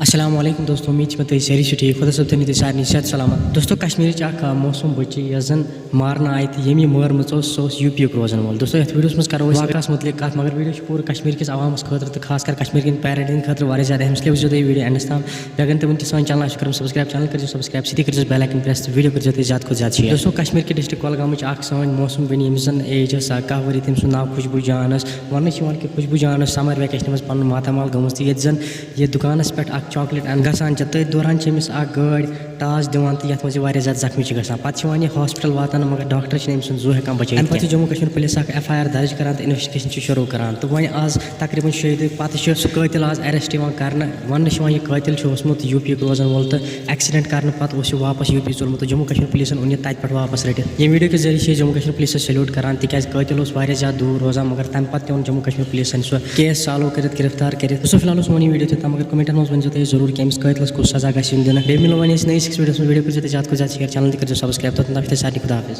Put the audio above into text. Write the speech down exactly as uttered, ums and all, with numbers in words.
السلام علیکم دوستو، امید چھِ مےٚ تُہۍ سٲری چھِو ٹھیٖک۔ خۄدا صٲب تھٲینو تُہۍ سارنٕے صحت سلامت۔ دوستو، کشمیرٕچ اکھ، آ، موسم بٔچی، یۄس زن مارنہٕ آیہِ تہٕ ییٚمۍ یہِ مٲرمٕژ ٲس، سُہ اوس یوٗ پی یُک روزن وول۔ دوستو، یتھ ویڈیوس منٛز کرو أسۍ واقعس متعلق کتھ، مگر ویڈیو چھُ پوٗرٕ کشمیر کِس عوامس خٲطرٕ تہٕ خاص کر کشمیر کٮ۪ن پیرنٹن خٲطرٕ واریاہ زیادٕ اہم، اس لیے وٕچھزیو تُہۍ یہِ ویڈیو اینڈس تام۔ مےٚ اگر نہٕ تُہۍ وٕنہِ تہِ سٲنۍ channel آسہِ کرُن subscribe، channel کٔرزیو subscribe، سۭتی کٔرزیو bell icon press تہٕ ویڈیو کٔرزیو تُہۍ زیادٕ کھۄتہٕ زیادٕ share۔ دوستو، کشمیر کہِ district کۄلگامٕچ اکھ سٲنۍ موسم بیٚنہِ، ییٚمِس زن age ٲس، آ، کاہ ؤری، تٔمۍ سُنٛد ناو خوشبو جان ٲس۔ وننہٕ چھُ یِوان کہِ خوشبو جان ٲس summer vacation منٛز پنُن ماتامال گٔمٕژ تہٕ ییٚتہِ زن یہِ دُکانَس پٮ۪ٹھ اَکھ chocolate اَننہِ گژھان چھِ، تٔتھۍ دوران چھِ أمِس اَکھ گٲڑۍ ٹاس دِوان تہٕ یَتھ منٛز یہِ واریاہ زیادٕ زخمی چھِ گژھان۔ پَتہٕ چھِ یِوان یہِ hospital واتناونہٕ، مگر doctor چھِنہٕ أمۍ سُنٛد زُو ہٮ۪کان بچٲیِتھ اَمہِ پَتہٕ چھِ کینٛہہ۔ جموں کشمیر پُلیٖس اَکھ F I R درٕج کران تہٕ investigation چھِ شروٗع کران۔ تہٕ وۄنۍ آز تقریٖباً شیٚیہِ دۄہہِ پَتہٕ چھُ سُہ قٲتِل آز arrest یِوان کرنہٕ۔ وَننہٕ چھُ یِوان، یہِ قٲتِل چھُ اوسمُت یوٗ پی یُک روزَن وول تہٕ accident کرنہٕ پَتہٕ اوس یہِ واپس یوٗ پی ژوٚلمُت تہٕ جموں کشمیر پُلیٖسَن اوٚن یہِ تَتہِ پٮ۪ٹھ واپس رٔٹِتھ۔ ییٚمہِ ویڈیو کہِ ذٔریعہٕ چھِ أسۍ جموں کشمیر پُلیٖسَس salute کران، تِکیٛازِ قٲتِل اوس واریاہ زیادٕ دوٗر روزان، مگر تَمہِ پَتہٕ تہِ اوٚن جموں کشمیر پُلیٖسَن سُہ case solve کٔرِتھ، گرفتار کٔرِتھ۔ سو فی الحال اوس سون یہِ ویڈیو تیوٗتاہ، مگر commentن منٛز ؤنۍزیو تُہۍ ضروٗر کہِ أمِس قٲتلَس کُس سزا گژھِ یُن دِنہٕ۔ بیٚیہِ مِلو وۄنۍ أسۍ نٔیِس أکِس ویڈیوَس منٛز۔ ویڈیو کٔرۍزیو تُہۍ زیادٕ کھۄتہٕ زیادٕ share، channel تہِ کٔرۍزیو subscribe۔ توٚتام تام چھِ تۄہہِ سارنٕے خدا حافظ۔